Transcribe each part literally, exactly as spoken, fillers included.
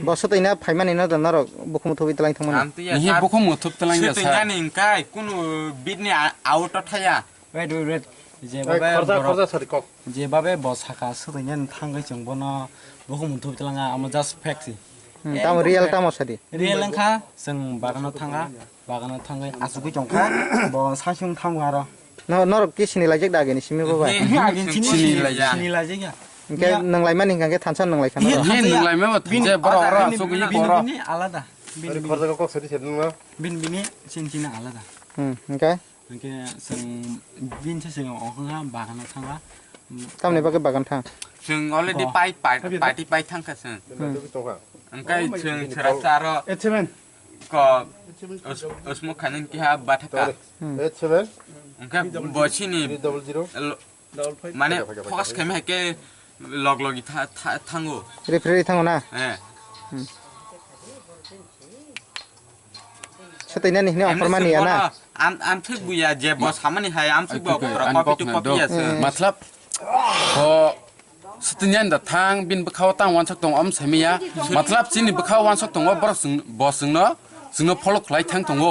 Bo swtwina phaimani no da norok bukhum thubui twlang thangmani. Amtwi ya Nihi sir. Bukhum muthub twlang ya sir. Swtwinani hwnkhe kunu bini a-, auto thaya. Wait, wait, wait. Oi, Jebabe khorja, borok, khorja sari kok. Jebabe bo saka swtwinani thangwi chwng bono bukhum muthub twlanga, amo just fact si. Hmm, tamo real tamo sadi. Real wngkha, chwng bagano thanga, bagano thangwi achugwi tongkha, bo sasung thango aro. No, norok ki sini laijak da agini simi bo bai? He, he, agini sini sini sini laijak. Sini laijak ya. Hingke nang laimani hingke thansa nang laikha norok. He, nang laima ba thansa borok oro bini, asugwi bini, boro. Bini alada. Bini, bini. Khorja kok sari sari nang. Bini, bini, sini sini alada. Hmm, hingke? Hingke seng bin se seng okha bagana thanga. Tamni bagwi bagan thang? Chwng already pai, pai, party pai thangkha chwng. Hmm. Hingke chwng sera charo. Ko, os-, osmo khanin kiha bathaka. Hmm. Eight seven. Hingke bo sini three double zero. Lo-, mane focus khaima hai ke log logi tha-, tha-, thango. Referee thango na? Eh. Hmm. Swtwinani hwnwi offer mani ya na? Am, am thik buya je bo samani hai, am thik bo copy to copy ya se. Hmm. Matlab, bo Swtwinani da thang, bini bwkhao tang wansok tongo, omo saimanya. Matlab, chini bwkhao wansok tongo, borok chwng, bo chwngno, chwngno follow khlai thang tongo.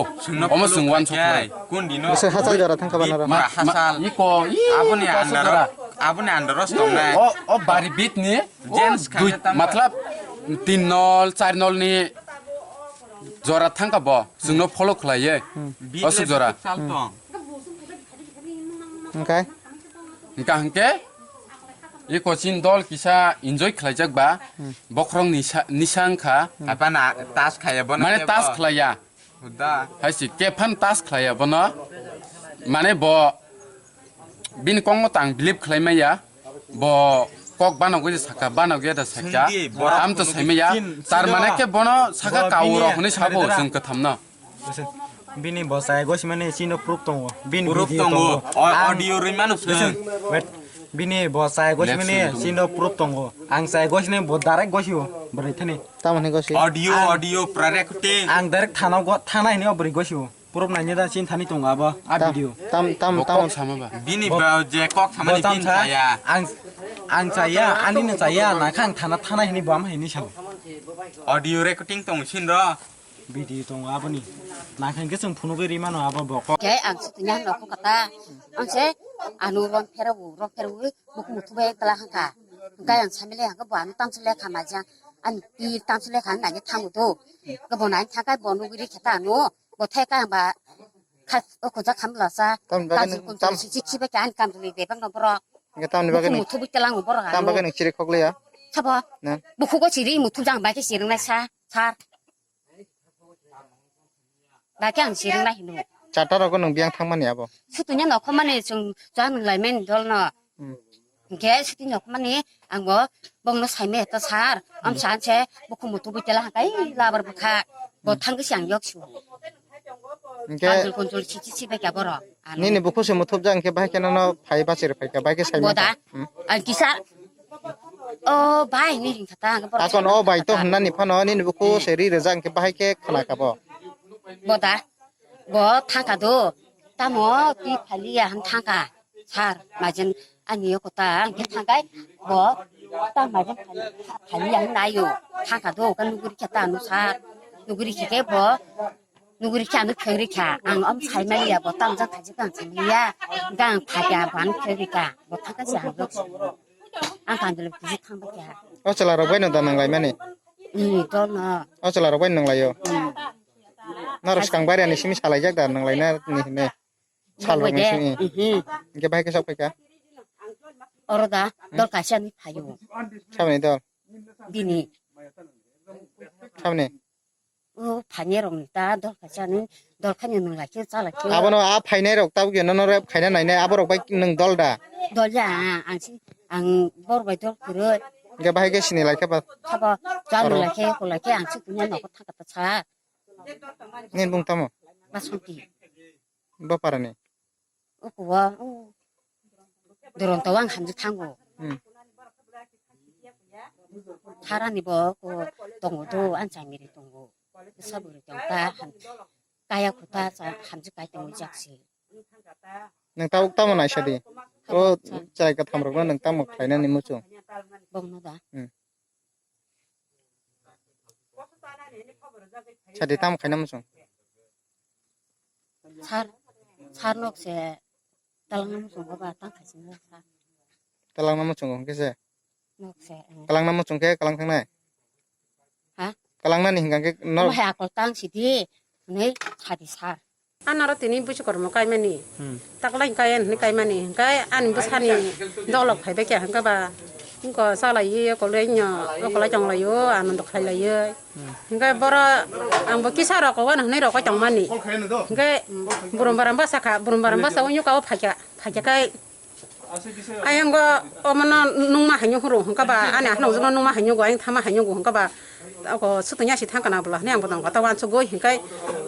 Omo chwng wansok khlai. Bwswk hachal jora thang kha banaro? Ma-, ma-, iko, i, aboni andaro, aboni andaro tongnai. O, o bari bit ni, o dui, matlab, tin nol, char nol ni jora thang kha bo, chwngno follow khlai ye. Aswk jora. Hwnkhe? Hwnkha hwnkhe? Iko chini dol kisa enjoy khlaijak ba, hmm, bokhorok nisa, nisa wngkha. Hmm. Apana tas khaya bono. Mane tas khlaiya. Huda. Hai si, kephan tas khlaiya bono. Mane bo bini kokno tang believe khlai maya. Bo kok banogwi saka, banogwi da saka. Sungdi, borok am to saimaya. Tar mane ke bono saka kauro hwnwi sabo chwng kwthamno. Listen, bini bo chai gosimani chino proof tongo. Bini proof video tongo. Tongo. O-, audio rwi mano chwng. Listen, wait. Bini bo chai gosimani chino proof tongo. Ang chai gosini bo direct gosio, bwrwi thani. Tamoni gosi? Audio, ang, audio, pura recording. Ang direct thana go, thana hini o bwrwi gosio. Proof naini da chin thani tongo abo, a video. Tam, tam, tam. Bini bo je kok samani bin chaya. Ang, ang chaya, ani no chaya, na khang thana, thana hini bo am hini sao. Audio recording tong sin ro. Video tongo aboni. Nangkha hwnkhe chwng phunugwi rimano abo bokol. Khe ang swtwini nokho kata. Ang se anu rom pherawo, rom pherawo, bukhuk muthubai tala hangkha. Hwnkhe ang samile hangkhe bo ano tamsile kha maja. Ani pi tamsile kha nani thango do. Khe bo nani thakai bo nugwi rikhe ta ano. Bo thai ka ba kha o khoja khamla sa. Tamni bagwi kanjil nung kunjil tam- si chik si bai khe ani kamjili bebak no borok. Hwnkhe tamni bagwi bukhuk nung, muthubai tala ang borok tam ano. Bagwi nung chiri khokliya? Sabo. Na? Bukhugo chiri muthu jang bai khe chiringnai sa, sar. Dakhe ang sirwng nai hino. Chata rogo nwng biyang thangmani abo? Sutunya nokho mani chwng chwng nwng lai mani dol no. Hmm. Hingke sutunya nokho mani ang bo bongno sai me to sar. Am san se bukhuk muthubai tela hakai labar bwkha. Bo thangwi se ang yok su. Hingke kanjil kunjul si si si bai kya borok. Ano. Nini bukhuk se muthubjak hingke bahai khe nono phai bachir phai kha, bahai khe sai mangkha. Boda. Hmm. Ang kisa. O bai ni ring kata ang borok. Akon o bai to hwnani phano nini bukhuk se ri rwjak hingke bahai khe khna kha bo. Boda. Bo thangkha do. Tamo twi phaliya hwn thangkha. Sar, majen ani yoko ta, ang khe thangkai, bo ta majen phali, phali ang nayo, thangka do, ka nuguri khe ta ano sar, nuguri khe khe bo, nuguri khe ano khengri kha, ang om sai mani ya, bo ta amjak khaji ka ang sai mani ya, ga ang phakya bo ano khengri kha, bo thangka si ang yok, ang kandel kuji thangba kha. O chwla rok bai no da nang lai mani? Hmm, dol no. O chwla rok bai nang lai o? Hmm. Norok swkang bai rani simi salai jak da nang lai na ni hine? Sal rok ni simi. Mhm. Hingke bahai khe sok phaikha? Oro da, dol kaisa ni phaio. Sabni dol? Bini. Sabni? O phani rok ni ta dol kaisa ni, dol khaini nung lai khe cha lai khe. Abono a phainai rok tabuk no norok khaina nainai, abo rok bai nung dol da? Dol ya, ang si, ang bor bai dol kwrwi. Hingke bahai khe sini lai khe ba? Sabo, cha nung lai khe, ko lai khe, ang si kunya nokho thangka ta sa. Nini bung tamo? Basanti. Bo parani? O kuwa, o. Doron to ang hamjak thango. Hmm. Tharani bo ko tongo do, ang changiri tongo. Saburi tong ta ham-, kaya khuta cha hamjak kai tongo jaksi. Nang tabuk tamo naisa di? O chai katham rokno nang tamo khlainani muchung? Bongno da? Hmm. Sadi tamo khaina muchung? Sar, sar nok se talangna muchungo ba tang khaising sar. Talangna muchungo hwnkhe se? Nok se, eh. Talangna muchung khe kalang thangnai? Ha? Kalangnani hwnkha khe norok. Omo hai akol tang sidi, hwnwi sadi sar. Anaro tini busu kormo kaimani. Hmm. Taklai kaya hwnwi kaimani. Hwnkhe ani bwsani dolok phaibai kha hwnkhe ba. Wngkha chalaiwi, okolai no, okolai tonglaio, anondo khlailaiwi. Hmm. Hwnkhe boro ang bo kisa rok kowa hwnwi rokoi tongmani. Hwnkhe burum baram bwsa kha, burum baram bwsa o nyuka o phaikha, phaikha khe ayang go omono nungma haino huru hwnkhe ba ani ahno ujukno nungma haino go ayang thama haino go hwnkhe ba ako sutungya si thangkana bwla hwnwi ang bo tongkha ta wansugwi hwnkhe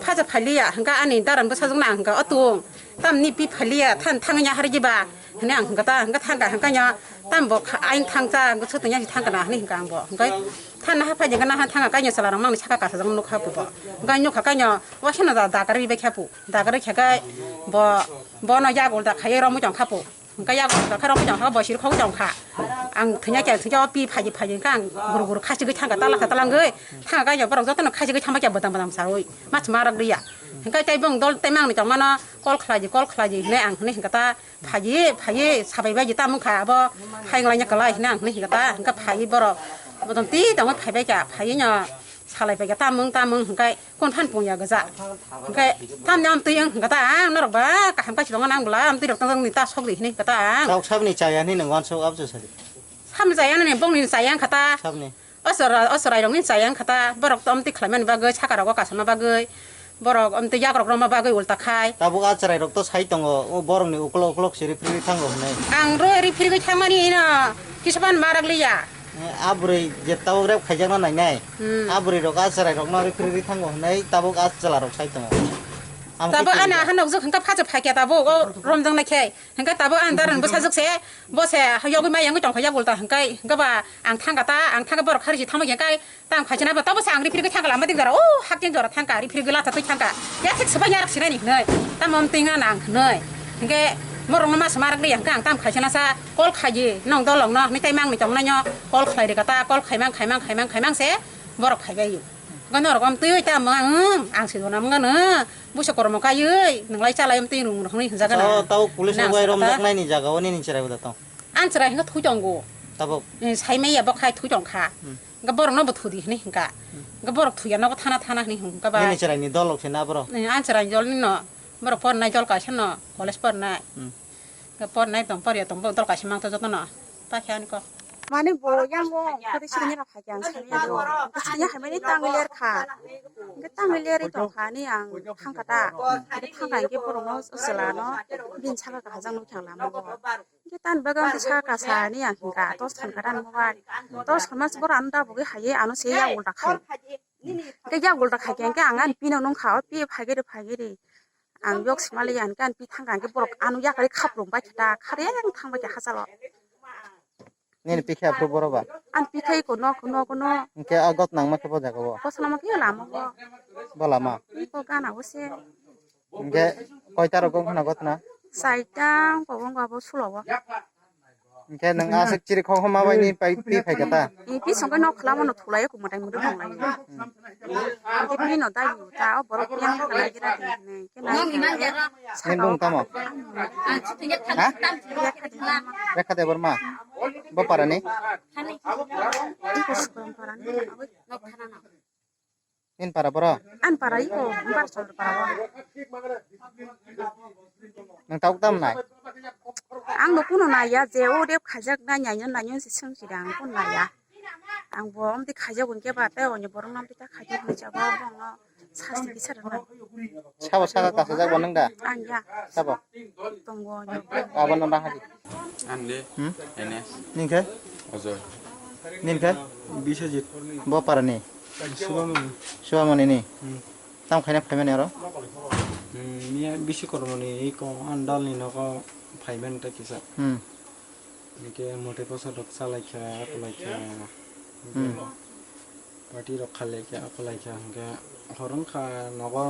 phaja phailiya hwnkhe ani daran bwsajwkno ang hwnkha o tung tamni pi phailiya than thangya harigi ba. Hwnwi ang hwnkha ta, hwnkha thangkha, hwnkha nw tam bo kha-, aing thangcha, hwnkha sotoni yang thangkha na, hwnwi hwnkha ang bo. Hwnkhe thanna ha phai jengkha na, ha thangkha kainwi chwla rok mangni saka kasajak nukha pubo. Hwnkhe nukha kainwi, wasano da, dagarwi bai kha pu. Dagarwi kha khe bo, bono yak ulta khaiwi romwi tong kha pu. Hwnkhe yak ulta khe romwi tong kha, bo siri khogwi tong kha. Ang thwnya khe, thwnya o pi phaidi phaidi hwnkhe ang guru guru khachigwi thangkha, tala kha talangwi. Thangkha kainwi borok jotono khachigwi thangma khe bwtang bwtang sawi. Mach ma rok riya. Hwnkhe tei bong dol tei mangni tongmano call khlaidi, call khlaidi hwnwi ang hwnwi hwnkha ta. Phaiwi, phaiwi, sabai bai tamo wngkha abo, hai wnglaina kwlai hwnwi ang hwnwi hwnkha ta, hwnkha phaiwi borok, bodom twi tongwi phaibai kha, phaiwi no salai pai kha, tamung, tamung hwnkhe, kon phan pung ya gwja. Hwnkhe, tamni amtwi wng hwnkha ta, ang norok ba, kaham kaichi tongo nang bwla, amtwi rok tong tong ni ta sok di hwnwi hwnkha ta ang. Tok sabni chaya hwnwi nang wansuk abso sadi. Samni chaya nani bongni chaya wngkha ta. Sabni. O chwra-, o chwrairokni chaya wngkha ta, borok to amtwi khlaimani bagwi, saka rogo kasama bagwi, borok amtwi yakrok rwma bagwi ulta khai. Tabuk a chwrairok to sai tongo, o borokni uklok uklok se riphrigwi thango hwnwi. Ang rw riphrigwi thangmani ino kisapan marak liya. Eh, a bwrwi je tabuk rep khaijakna nainai, hmm, a bwrwirok a chwrairokno riphrigwi thango hwnwi tabuk a chwlarok sai tongo. Amo khe tabuk ani kiriya. Ahano nukjak hwnkha phacha phaikya tabuk o romjaknai khe. Hwnkhe tabuk ang daran bwsajwk se, bo se yogwi ma yangwi tongkha yak ulta hwnkhe, hwnkhe ba ang thangkha ta, ang thangkhe borok kharwi se thangma khe hwnkhe tang phaisana bo, tabo se ang riphrigwi thangkha lama ding jora, o hakting jora thangkha, riphrigwi latha twi thangkha, ya thik swbai yarak sinani hwnwi, tamo amtwi wngna ang hwnwi, hwnkhe borokno ma swma rak di hwnkhe ang tamo khaisana sa, call khaidi, nong dolokno hwnwi tei mangni tongnaino call khlai rwkha ta, call khaimang, khaimang, khaimang, khaimang se borok phaibai. Hwnkhe norok amtwi tamo ang, ang se jona mangano. Busa kormo kaiwi, nwnglai chalai amtwi rung rok hwnwi hwnjago na. Tao, tao police rok bai romjaknaini jaga o nini chwrai bo da tong? Ang chwrai hwnkhe thwi tongo. Tabuk? Eh, sai maya bo khai thwi tongkha. Hmm. Hwnkhe borokno bo thudi hwnwi hwnkha. Hmm. Hwnkhe borok thuya nogo thana thana hwnwi hwnkha ba. Nini chwraini dol rok se na borok? Eh, ang chwraini dol nino. Borok pornai dol kaisa no, college pornai. Hmm. Hwnkhe pornai tong, porya tong, bo dol kaisa mang to jotono. Ta khe ani kok. Mane bo yango, kori sini rok hai khe ang sani yago. Sini hai mani tang ler kha. Hwnkhe tang ler tong kha ni ang thang kha ta. Hwnkhe thang kha hwnkhe borok no chwla no bini saka kahajak nukha lama o. Hwnkhe tani bagwi ang saka kasa ni ang hwnkha tos than kha ta mobile. Tos thanma se borok ano da bugwi hai ano se yak ulta khai. Hwnkhe yak ulta khai khe hwnkhe ang ani pino nung kha o pi phai giri phai giri. Ang yok sima le ya hwnkhe ani pi thang kha hwnkhe borok ano yakari khaprum bai khe ta khare ang thang bai khe hachalo. Nini pikhe aphuru boro ba? Ang pikhe ko nok, nok, nok. Hwnkhe a got nangma khe bo jaga o? Kosa lama khe lama o. Bo lama? Iko gana o se. Hwnkhe koita rogo wngkha na gotna? Saita wngkha o, wngkha bo sulo o. Hwnkhe nwng aswk chiri khok homa bai ni pai, pi phai kha ta? Ni pi songkhe nok khwlamo no thulai o, kwmwtai mwrwk tong lai o. Hmm. Hwnkhe bini no dai bo ta, o borok yang khalai gira di hinwi. Khe nai khe nai khe saka o. Nini bung tamo? Ha? Rekha Debbarma. Bo para ni? Iko Sukuram para ni. Nini para boro? Ani para iko, Bar Chandra para o. Nwng tabuk tamo nai? Ang no kuno naiya je o rep khaijak na nainyo nainyo se swng sida ang kuno naiya. Ang bo amtwi khaijak hwnkhe ba tei onyo borok no amtwi ta khaijak hwnwi jago bongno sasti kisa rwna. Sabo saka kasajak bo nwng da? Ang ya. Sabo? Tongo onyo. Abo no nahadi. Ande. Hmm? Ene. Nini khe? Ojoy. Nini khe? Biswajit. Bo para ni? Subamoni. Subamoni ni? Hmm. Tamo khaina phaimani oro? Hmm, miya bisi kormoni iko ang dalni nogo phaiman ta kisa. Hmm. Hwnkhe mwtai bwsa rok chalaikha, akwlaikha. Hmm. Party rok khalaikha, akwlaikha hwnkhe hor wngkha nogo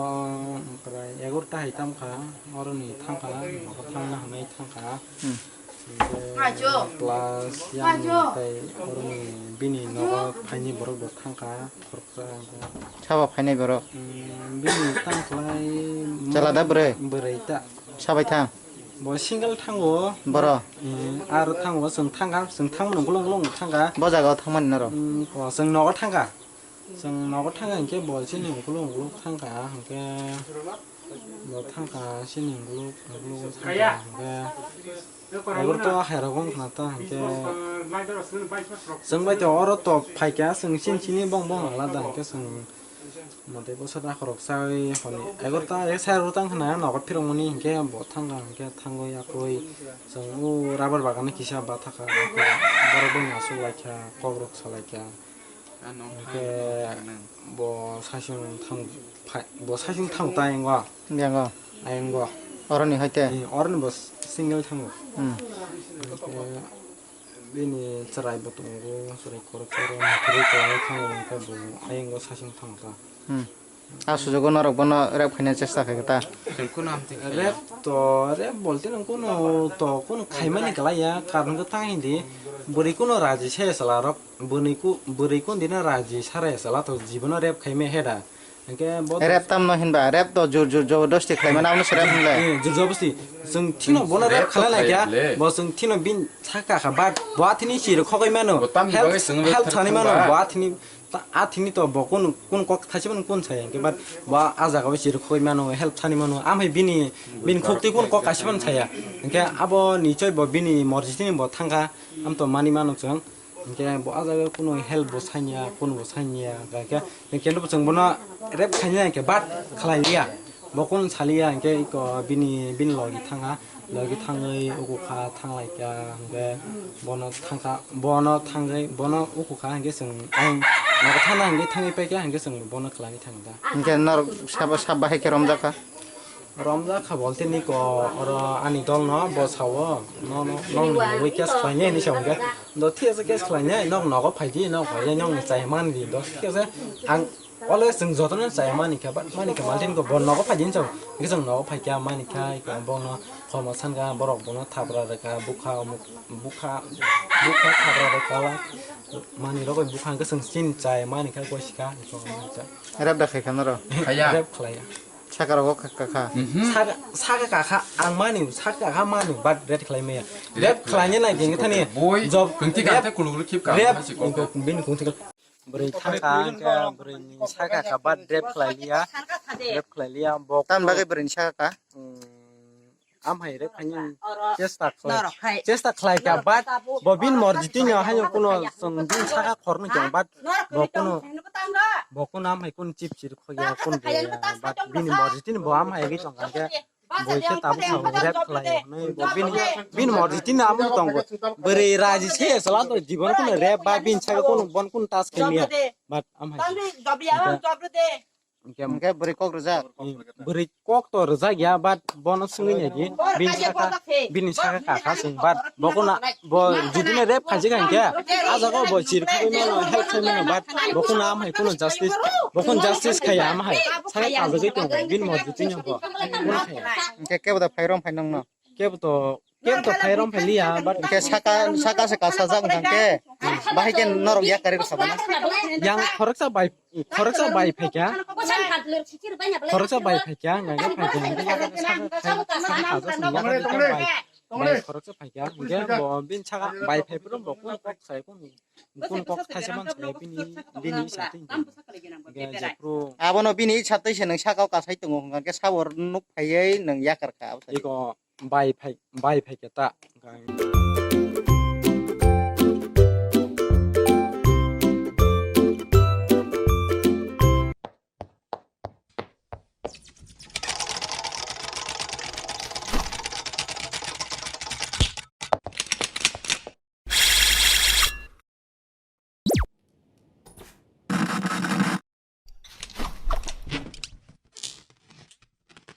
prai egarota hai tamkha, oroni thangkha, nogo thangna hwnwi thangkha. Hmm. Hingke Ngajo. Plus yang Ngajo. Tei oroni bini nogo phaini borok bo thangkha, khoroksa hingke. Sabo phainai borok? Mm, bini tang khlai Chwla da bwrwi? Bwrwi ta. Sabai thang? Bo single thango. Boro? Mm, aro thango, chwng thangkha, chwng thangmani ukulung ukulung thangkha. Bo jaga o thangmani norok? Mm, o chwng nogo thangkha. Chwng nogo thangkha hingke bo chini ukulung ukulung thangkha, hingke bo thangkha chini ukulung ukulung thangkha, hingke Egorta hairok wng khna ta hingke chwng bai to oro to phaikha chwng chini chini bong bong alada hingke chwng mate bwsa da khorok sawi hwnwi egorta e sai rw tang khna nogo phirok mani hingke bo thang kha hingke thangwi yakwi chwng o rubber bagan kisa bathakha borok bai aswk laikha kokrok salaikha. Hingke bo saichung thang phai, bo saichung thang ta ayang o. Ayang o. Ayang o. Oroni hai te? Eh, oroni bo single thango. Hmm. Hingke bini chwrai bo tongo, chwrai korok korok, mwkhwrwi kwlangwi thango, hingke bo ayang o saichung thang ta. Hmm. A sujugo norok bono rep khaina chesta khaikha ta? Rep to, rep bolte nang kuno to kuno khaimani kwlaiya, karon khe ta hindi, bwrwi kuno raji se chwlarok, bwrwi ku-, bwrwi kuno dino raji sare chwla to jibono rep khaimai heda. Hingke bo rep tamno hinba, rep to jur jur jobordosti khlaimani abono se rep hinle. Eh, jur jobordosti. Chwng thino bono rep khlai laikha, bo chwng thino bin saka kha, but bo athini chiri khogoi mano. Help, help sani mano, bo athini Ta, a thini to bo kun, kun kok thachi mano kun saya, hingke but bo a jaga o chiri khoi mano, help sani mano, amhai bini, bini khuk twi kun kok kaisa mano saya, hingke abo nichoi bo bini morji tini bo thangkha, am to mani mano chwng, hingke bo a jaga o kuno help bo sanya, kun bo sanya, hingke, hingke bo chwng bono rep khaina hingke but khlai liya. Bo kun saliya hingke iko bini, bini logi thangha, logi thangwi uku kha thanglaikha hingke bono thangkha, bono thangwi, bono uku kha hingke chwng ang nogo thana hingke thangwi paikha hingke chwng bono khlaiwi thangkha. Hingke norok sabo sab bahai khe romjakha? Romjakha bolte niko oro ani dolno bo sao, no, no, nokni mungwi case khlainai hinwi sao hingke, do thik ase case khlainai, nok nogo phaidi, nok phaidi, nokni chai mandi, do thik ase ang Always chwng jotono chaya mani kha, but mani kha, maltin ko bo nogo phai din chao. Hingke chwng nogo phai kha, mani kha, iko bongno khomo san kha, borok bono thapra rwkha, bukha, bukha, bukha thapra rwkha la. Mani rok bukha hingke chwng chin chaya mani kha, goi sika, iko mani cha. Rep da khai kha noro? Khaya. Rep khlaiya. Saka rogo kha, kha, kha. Mhm. Saka, saka kha kha, ang mani, saka kha mani, but rep khlai maya. Rep khlai ne nai ding thani. Boi, job, kungti rep, kante kulukulu khip ka, rep, hasi ko. Iko bini kungti kal. Bwrwi thangkha, hingke bwrwini saka kha, but rep khlai liya, rep khlai liya, bo Tamni bagwi bwrwini saka kha? Am hai rep khaini chesta khlai, chesta khlai kha, but bo bini morji tini haino kuno chwng bini saka khoroknwi tong, but bo kuno, bo kuno am hai kuno chip chir khogya, kuno rwya, but bini morji tini bo am hai ri tong kha, hingke Boi khe tabuk tabuk rep khlai hwnwi bo bini, bini morji tini amo tongo. Bwrwi raji se chwla to jibon kuno rep ba bini saka kuno bon kuno tas khe miya. But am hai. Hingke bwrwi kok rwjak. Bwrwi kok to rwjak ya, but bono swngwi nai di. Bini saka, bini saka kha kha chwng, but bo kuno Bo judino rep khaijak hingke, a jaga bo chiri khogwi mano, help khai mano, but bo kheno am hai kheno justice, bo kheno justice khaiya am hai. Saka kajagwi tongo, bini morji twi no bo. Kheno khaiya. Hingke kebo da phai rom phai nangno? Kebo to, kebo to phai rom phai liya, but hingke saka, saka se kasajak hingke, bahai khe norok yak kari sabana? Yang khoroksa bai Khoroksa bai phaikha. Khoroksa bai phaikha, hingkhe phaikha, hingkhe yakarwi saka, saka, saka kajak sini yakarwi bai, bai khoroksa phaikha, hingkhe bo bini saka bai phaiphuru bo kun kok sai, kun, kun kok thaisa man sai, bini, bini isatwi hingkhe, hingkhe jephru. Abono bini isatwi se nwng saka o kasai tongo, hingkhe sabo nuk phaiwi nwng yakarkha abo sai. Iko bai phai, bai phaikha ta.